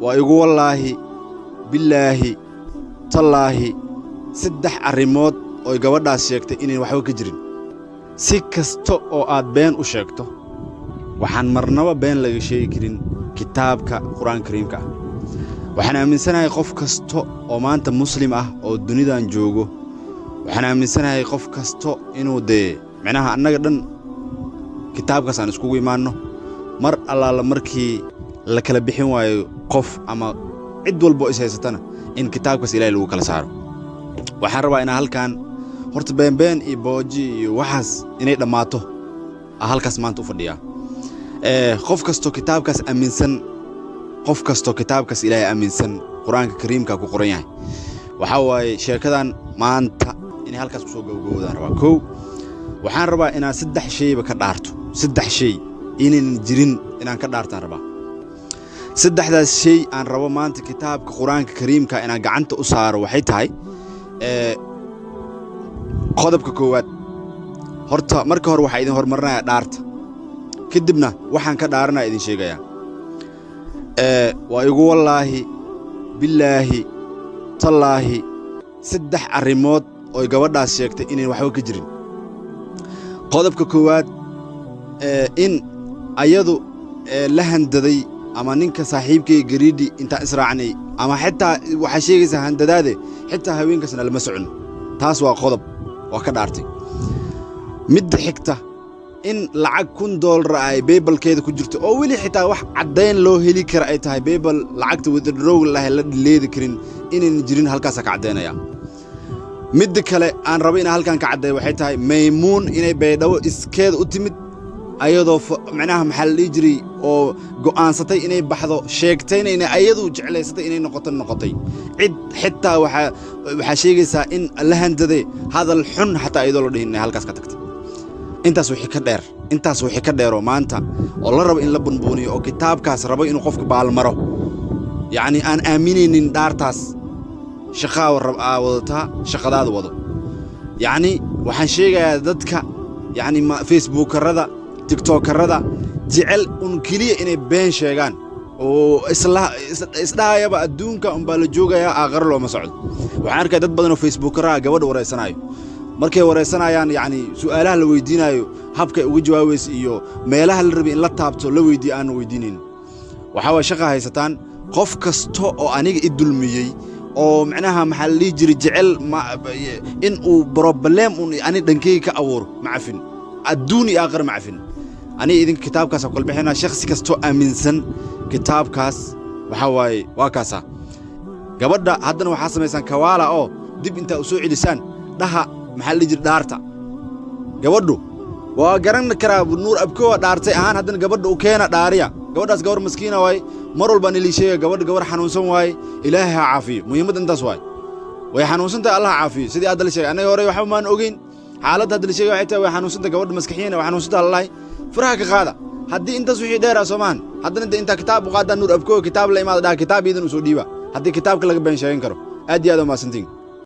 Waa igu wallaahi, billaahi, tallaahi, saddex arrimood oy gabadhaas sheegtay inayn waxba ka jirin. Si kasta oo aad been u sheegto, waxaan marnaba been laga sheegi karin kitaabka Qur-aanka Kariimka ah. Waxaan aaminsanahay qof kasta oo maanta Muslim ah oo dunidan joogo, waxaan aaminsanahay qof kasto inuu dee micnaha annaga dhan kitaabkaas aan iskugu imaanno. Mar allaala markii la kala bixin waayo qof ama cid walbo is haysatana, in kitaabkaas Ilaahay lagu kala saaro. Waxaan rabaa inaa halkan horta beenbeen iyo booji iyo waxaas inay dhammaato a halkaas maanta u fadhiyaa. Qof kastoo kitaabkaas aaminsan, qof kastoo kitaabkaas Ilaahay aaminsan, Qur-aanka Kariimka ku qoran yahay, waxaa waaye sheekadan maanta inay halkaas kusoo gabagabowdaan rabaa. Kow, waxaan rabaa inaad saddex shayba ka dhaarto, saddex shay inaynan jirin inaan ka dhaartaan rabaa. Saddexdaas shay aan rabo maanta kitaabka Qur-aanka Kariimka inaan gacanta u saaro waxay tahay qodobka koowaad. Horta marka hore waxaa idin hormarinaya dhaarta, kadibna waxaan ka dhaaranaya idin sheegayaa. Waa igu wallaahi, billaahi, tallaahi, saddex arrimood oy gabadhaas sheegtay inayn waxba ka jirin. Qodobka koowaad, in ayadu la handaday ama ninka saaxiibkay Gariidhi intaan israacnay, ama xitaa waxaa sheegaysaa handadaade, xitaa haweenkaasna lama socon. Taas waa qodob, waa ka dhaartay. Midda xigta, in lacag $1000 ay PayPal-keeda ku jirto oo weli xitaa wax caddayn loo heli kara ay tahay PayPal lacagta withdraw lahay la dhileedi karin, inaynan jirin, halkaasa ka caddaynaya. Midda kale aan rabo inaan halkan ka caddeeyo waxay tahay Maymuun inay Baydhabo iskeeda u timid, ayadoo macnaha maxaa la dhihi jiray oo go'aansatay inay baxdo, sheegtayna inay ayadu jeclaysatay inay noqoto noqotay. Cid xitaa waxaa sheegaysaa in la handaday, hadal xun xataa iyadoo la dhihin inay halkaas ka tagtay. Intaas wixii ka dheer, intaas wixii ka dheeroo maanta oo la rabo in la bunbuuniyo oo kitaabkaas rabo inuu qofka baalmaro, yacni aan aaminaynin dhaartaas, shaqaa aa wadataa, shaqadaada wado. Yacni waxaan sheegayaa dadka, yacni Facebookarada, Tiktokarada jecel un keliya inay been sheegaan oo isla isdhahayaba adduunka unbaa la joogayaa, aakharo looma socdo. Waxaan arkaya dad badan oo Facebookaraha gabadha wareysanayo. Markay wareysanayaan, yacni su'aalaha la weydiinayo, habkay uga jawaabaysa iyo meelaha la rabay in la taabto la weydiiyo aanan weydiinayn. Waxaa waay shaqa haysataan. Qof kasta oo aniga i dulmiyey oo macnaha maxaa la dhihi jiray jecel in uu problem un ani dhankeyga ka abuuro, ma cafin, adduun iyo aakhira ma cafin. Aniga idinka kitaabkaas kala bixinaa. Shakhsi kastoo aaminsan kitaabkaas, waxaa waaye waa kaasaa. Gabadha haddana waxaa samaysaan kawaala oo dib intaa u soo celisaan dhaha maxaa la dhihi jiray dhaarta. Gabadhu waa garan karaa Nuur Abkowa dhaartay ahaan, haddana gabadha u keena dhaariya. Gabadhaas gabar maskiina waaye, mar walbaan ilii sheega. Gabadha gabar xanuunsan waaye, Ilaahay ha caafiyo. Muhiimadda intaas waaye, way xanuunsantahay, Allah caafiyo. Sidii hadda la sheegay, annaga hore waxba maan ogeyn. Xaaladda hadda la sheegay waxay tahay way xanuunsantahay gabadha, maskaxiyana way xanuunsantahay. Allahay faraha ka qaada. Haddii intaas wixii dheeraa soomaan, haddana inta intaa kitaab u qaadaan, Nuur Abkowa kitaab la imaada dhaha, kitaab iidan u soo dhiiba haddii kitaabka laga been sheegan karo. Aad iyo aad waa mahadsantiin.